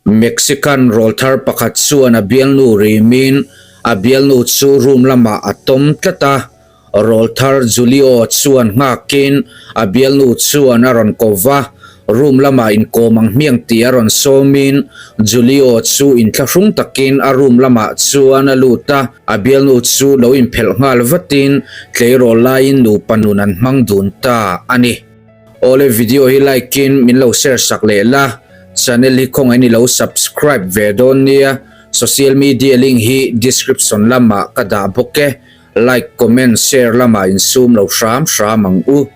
Mexican rawlthar pakhat chuan a bialnu rimin a bialnu chu room lamah a tawm tlat a. Rawlthar Julio chuan nghakin a bialnu chuan a rawn ko va, room lamah inkawm ang hmiang tih a rawn sawmin Julio chu inthlahrung takin a room lamah chuan a lut a, a bialnu chu lo inphelh nghal vatin tleirawl laiin nupa nun an hmang dun ta a ni. Awle video hi like in min lo share sak leh la, channel hi khawngaih in i lo subscribe ve dawn nia, social media link hi description lamah ka dah bawk e, like comment share lamah in sum lo hram hram ang u.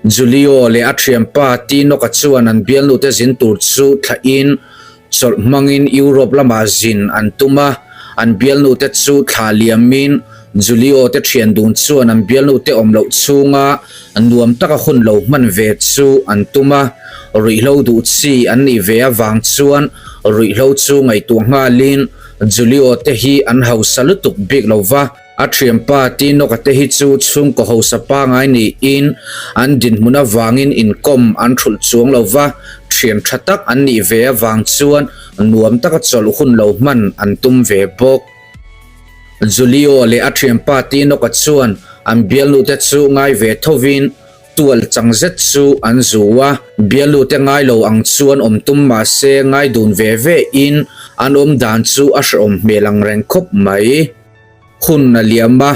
Julio leh a thianpa Tinoka chuan an bialnu te zin tur chu thlah in Chawlh hmangin Europe lamah zin an tum a, an bialnute chu thla liamin Julio te thian dun chuan an bialnute awm loh chhunga nuam taka hun lo hman ve chu an tum a, ruihhlo duh chi an nih ve avang chuan ruihhlo chu ngaihtuah nghalin Julio te hi an hausa lutuk bik lo va. A thianpa Tinoka te hi chu chhungkaw hausa pangai niin an dinhmun avangin inkawm an thulh chuang lo va, thian tha tak an nih ve avang chuan nuam taka chawlh hun lo hman an tum ve bawk. Julio leh a thianpa Tinoka chuan an bialnute chu ngai ve thovin Tual chang zet chu an zu a, bialute ngai lo ang chuan awm tum mah se ngai dun ve ve in an awm dan chu a hrehawm hmel ang reng khawp mai. Hun a liam a,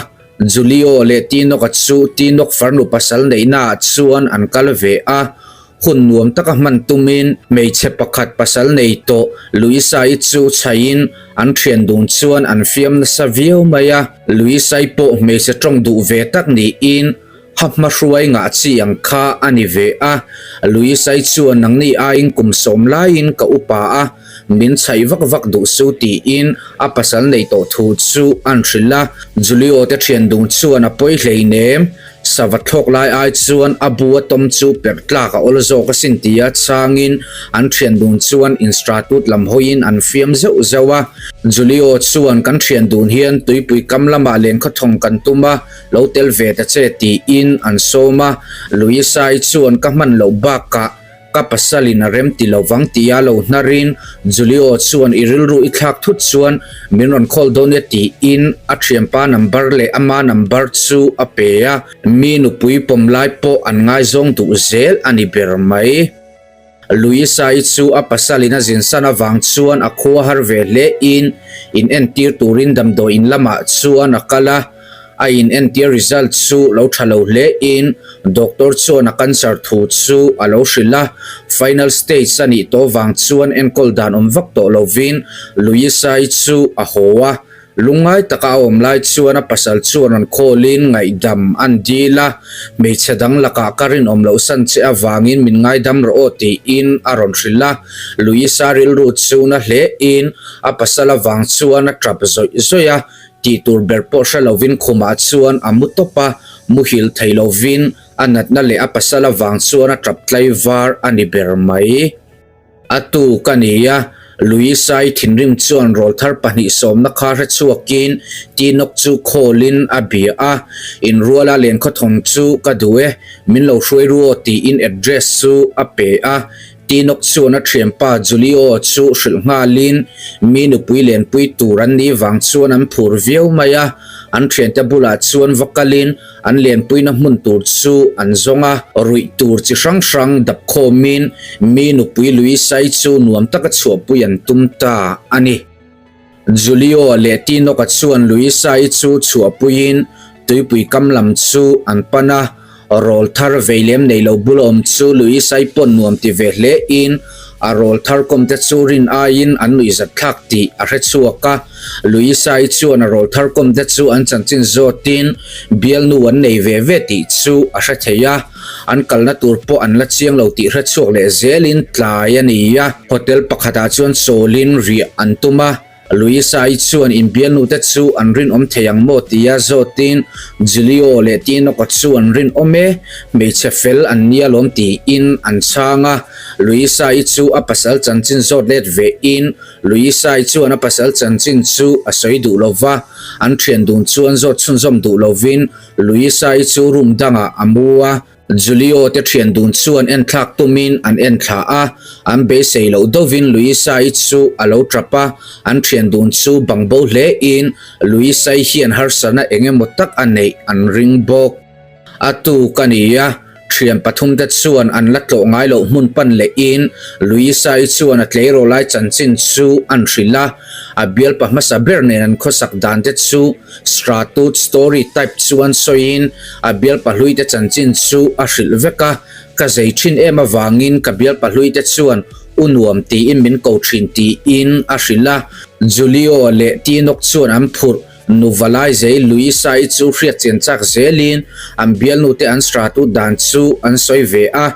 Julio leh Tinoka chu Tinok farnu pasal neihnaah chuan an kal ve a, hun nuam taka hman tumin hmeichhe pakhat pasal nei tawh Luisa-i chu chhaiin an thian dun chuan an fiam nasa viau mai a, Luisa-i pawh hmeichhe tawng duh ve tak niin Ha hmahruai ngah chi ang kha a ni ve a, Luisai chuan nangni aiin kum sawm laiin ka upa a, min chhaih vak vak duh su tiin a pasal nei tawh thu chu an hrilh a. Julio te thian dun chuan a pawi hleinem, sava thlawk lai ai chuan a bu a tawm chu perh tlak a awl zawk asin tia changin an thian dun chuan instratut lam hawiin an fiam zeuh zeuh a. Julio chuan kan thian dun hian tuipui kam lamah lenkhawthawng kan tum a, Lo tel ve ta che tiin an sawm a, Luisa-i chuan ka hman loh bakah ka pasalin a rem ti lo vang tia lo hnarin Julio chuan i rilru i thlak thut chuan min rawn call dawn e tiin a thianpa number leh ama number chu a pe a, mi nupui pawm lai pawh an ngaizawng duh zel a ni ber mai. Luisa-i chu a pasalin a zinsan avang chuan a khua har ve hle in in entir turin damdawi in lamah chuan a kal a, a in entir result chu lo tha lo hle in doctor chuan a cancer thu chu a lo hrilh a, final stage a nih tawh vang chuan enkawl dan awm vak tawh lovin Luisa-i chu a haw a. Lungngai taka a awm lai chuan a pasal chuan rawn call-in ngaihdam an dil a, hmeichhe dang lakah ka rinawm loh san che avangin min ngaidam rawh aw tiin a rawn hrilh a. Luisa rilru chu na hlein a pasal avang chuan a tap zawih zawih a, tih tur ber pawh hre lovin khumah chuan a mu tawp a, muhil thei lovin a natna leh a pasal avang chuan a tap tlaivar a ni ber mai. A tu ka ni a, Luisa-i thinrim chuan rawlthar pahnih sawmna kha hre chhuakin Tinok chu call-in a bia a, Inruala lenkhawthawng chu ka duh e, min lo hruai ru aw tiin address chu a pe a. Tinok chuan a thianpa Julio chu hrilh nghalin mi nupui lenpui tur an nih vang chuan an phur viau mai a, an thiante bulah chuan va kalin An lenpuina hmun tur chu an zawng a, ruih tur chi hrang hrang dap khawmin mi nupui Luisai chu nuam taka chhuahpui an tum ta a ni. Julio leh Tinoka chuan Luisai chu chhuahpuiin tuipui kam lam chu an pan a, rawl thar vei lem nei lo bul awm chu Luisai pawn nuam ti ve hle in A rawl thar kawmte chu rin aiin an nuihzat thlak tih a hre chhuak a. Luisa-i chuan a rawl thar kawmte chu an chanchin zawtin bialnu an nei ve ve tih chu a hre thei a. An kalna tur pawh an la chiang lo tih hre chhuak leh zelin tlai a ni a. Hotel pakhatah chuan chawlin riah an tum a. Luisa-i chuan inbialnute chu an rinawm thei ang maw tia zawtin Julio leh Tinoka chu an rinawm e, hmeichhe fel an nia lawm tiin an chhang a. Luisa-i chu a pasal chanchin zawt let vein Luisa-i chuan a pasal chanchin chu a sawi duh lo va, an thian dun chuan zawt chhunzawm duh lovin Luisa-i chu room dangah a mu a. Julio te thian dun chuan enthlak tumin an enthla a, an beisei loh deuhin Luisa-i chu a lo tap a, an thian dun chu bang bo hle in Luisa-i hian harsatna eng emaw tak a neih an ring bawk. A tuk a ni a, thian pathum te chuan an la tlawh ngai loh hmun pan leh in Luisa-i chuan a tleirawl lai chanchin chu an hrilh a, a bialpa hmasa ber nen an khawsak dan te chu Stratut story type chuan sawiin a bialpa hlui te chanchin chu a hrilh vek a, ka zei thin em avangin ka bialpa hlui te chuan u nuam tiin min ko thin tiin a hrilh a, Julio leh Tinok chuan an phurh. Nuva lai zei Luisa-i chu hriat chian chak zelin an bialnu te an stratut dan chu an sawi ve a.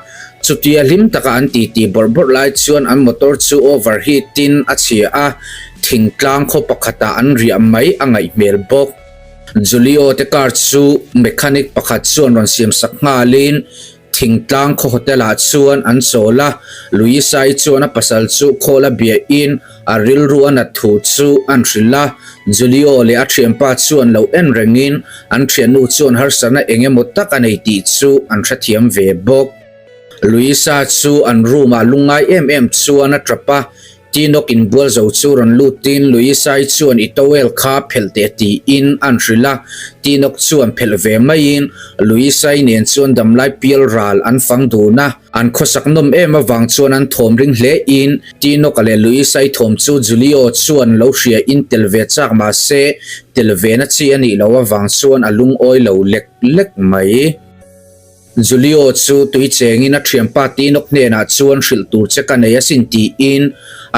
Chutia hlim taka an titi bawrh bawrh lai chuan an motor chu overheat in a chhia a, thingtlang khaw pakhatah an riah mai a ngaih hmel bawk. Julio te car chu mechanic pakhat chuan rawn siam sak nghalin Thingtlang khaw hotel ah chuan an chawl a, Luisa-i chuan a pasal chu khawl a biahin a rilru a nat thu chu an hrilh a, Julio leh a thianpa chuan lo en rengin an thiannu chuan harsatna eng emaw tak a nei tih chu an hrethiam ve bawk. Luisa chu an room ah lungngai em em chuan a tap a, Tinawk inbual zo chu rawn lutin Luisa-i chuan i towel kha phelh teh tiin an hrilh a, Tinawk chuan phelh ve maiin Luisa-i nen chuan damlai pial ral an fang dun a, an khawsak nawm em avang chuan an thawm ring hle in Tinawka leh Luisa-i thawm chu Julio chuan lo hria in tel ve chak mahse tel ve na chi a nih loh avang chuan a lungawi lo lek lek mai. Julio chu tui chengin a thianpa Tinok hnenah chuan hrilh tur che ka nei asin tiin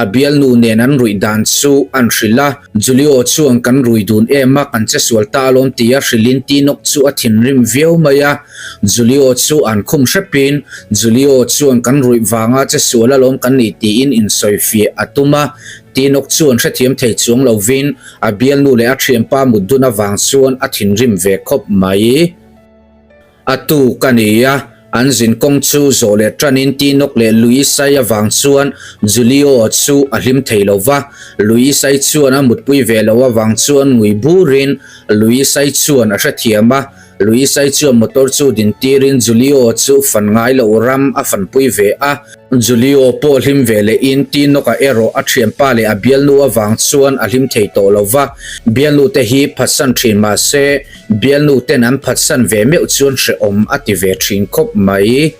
a bialnu nen an ruih dan chu an hrilh a. Julio chuan kan rui dun em a, kan che sual ta alawm tia hrilhin Tinok chu a thinrim viau mai a. Julio chu an khum hrepin Julio chuan kan ruih vanga che sual alawm kan nih tiin insawifiah a tum a. Tinok chuan hrethiam thei chuang lovin a bialnu leh a thianpa mut dun avang chuan a thinrim ve khawp mai. A tuk a ni a, an zin kawng chu zawh leh tanin Tinok leh Luisai avang chuan Julio chu a hlim thei lo va, Luisai chuan a mutpui ve lo avang chuan ngui burin Luisai chuan a hrethiam a, Luisai chuan motor chu din tirin Julio chu fan ngai loh ram a fanpui ve a, Julio pawh hlim ve lehin Tinok-a erawh a thianpa leh a bialnu avang chuan a hlim thei tawh lo va, bialnu te hi phatsan thin mahse Bialnu ten an phatsan ve meuh chuan hrehawm a ti ve thin khawp mai.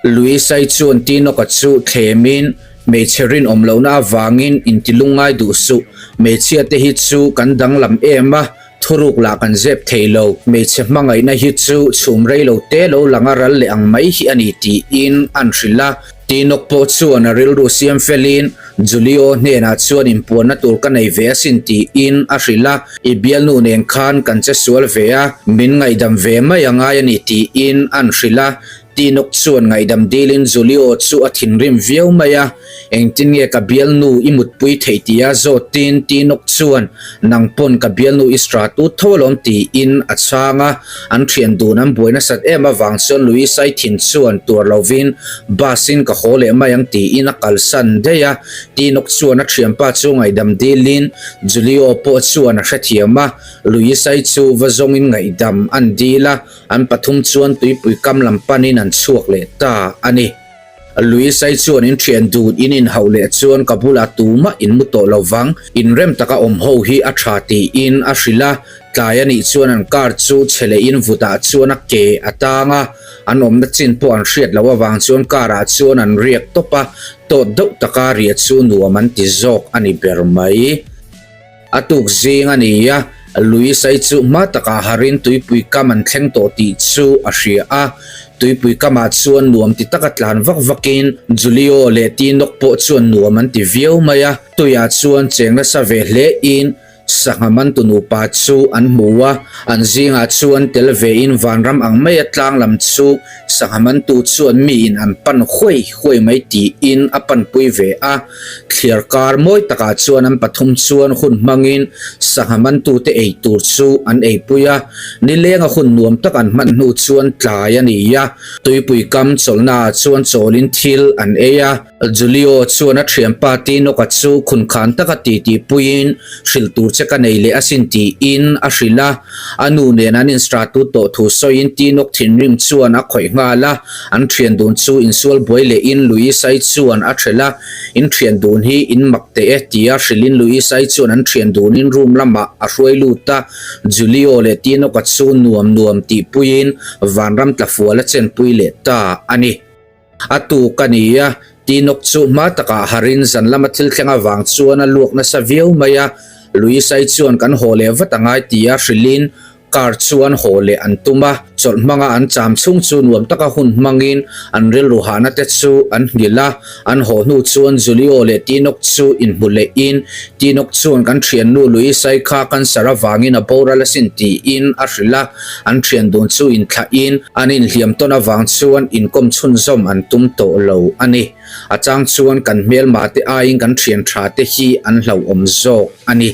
Luisai chuan Tinoka chu thlemin, Hmeichhe rinawm lohna avangin inti lungngai duh suh, hmeichhia te hi chu kan danglam em a, thuruk lah kan zep thei lo, hmeichhe hmangaihna hi chu chhum rei lo te lo lang a ral leh ang mai hi a ni tiin an hrilh a. Tinok pawh chuan a rilru siam felin Julio hnenah chuan inpuanna tur ka nei ve asin tiin a hrilh a, I bialnu nen khan kan che sual ve a, min ngaihdam ve mai a ngai a ni tiin an hrilh a. Tinok chuan ngaihdam dilin Julio chu a thinrim viau mai a, Engtin nge ka bialnu i mutpui theih tia zawtin Tinok chuan nang pawn ka bialnu i stra tut tho alawm tiin a chhang a, an thian dun an buai nasat em avang chuan Luisai thin chuan tuar lovin bus in ka haw leh mai ang tiin a kalsan daih a, Tinok chuan a thianpa chu ngaihdam dilin Julio pawh chuan a hrethiam a, Luisai chu va zawngin ngaihdam an dil a, an pathum chuan tuipui kam lam panin an chhuak leh ta a ni. Luisai chuan in thian dun in inhauh leh chuan ka bulah tumah in mu tawh lo vang, inrem taka awm ho hi a tha tiin a hrilh a, tlai a nih chuan an car chu chhe leh in vutah chuan a ke a tang a, an awmna chin pawh an hriat loh avang chuan car ah chuan an riak tawp a, tawt deuh taka riah chu nuam an ti zawk a ni ber mai. A tuk zing a ni a, Luisai chu hma takah harin tuipui kam an thleng tawh tih chu a hria a. Tuipui kamah chuan nuam ti taka tlan vak vakin Julio leh Tinok pawh chuan nuam an ti viau mai a. Tuiah chuan cheng nasa ve hlein sangha mantu nupa chu an hmu a, an zingah chuan tel vein vanram ang maia tlang lam chu sangha mantu chuan miin an pan huai huai mai tiin a panpui ve a. Thliar kar mawi takah chuan an pathum chuan hun hmangin sangha mantute ei tur chu an eipui a, nilenga hun nuam tak an hman hnu chuan tlai a ni a, tuipui kam chawlhnaah chuan chawlin thil an ei a. Julio chuan a thianpa Tinoka chu khunkhan taka titi puiin hrilh tur che ka nei leh asin tiin a hrilh a. A nu nen an instratut tawh thu sawiin Tinawk thinrim chuan a khawih nghal a, an thian dun chu insual buai lehin Luisai chuan a thelh a, In thian dun hi in mak teh e tia hrilhin Luisai chuan an thian dunin room lamah a hruai lut a, Julio leh Tinawka chu nuam nuam tihpuiin vanram tlafual a chenpui leh ta a ni. A tuk a ni a, Tinawk chu hma takah harin zan lama thil thleng avang chuan a luak nasa viau mai a, Luisai chuan kan haw leh vat angai tia hrilhin car chuan haw leh an tum a, chawlh hmanga an cham chhung chu nuam taka hun hmangin an rilru hahna te chu an nghilh a, an haw hnu chuan Julio leh Tinawk chu inhmu lehin Tinawk chuan kan thiannu Luisai kha cancer avangin a boral asin tiin a hrilh a. An thian dun chu inthlahin an inhliam tawn avang chuan inkawm chhunzawm an tum tawh lo a ni. A chang chuan kan hmelma te aiin kan thian tha te hi an hlauhawm zawk a ni.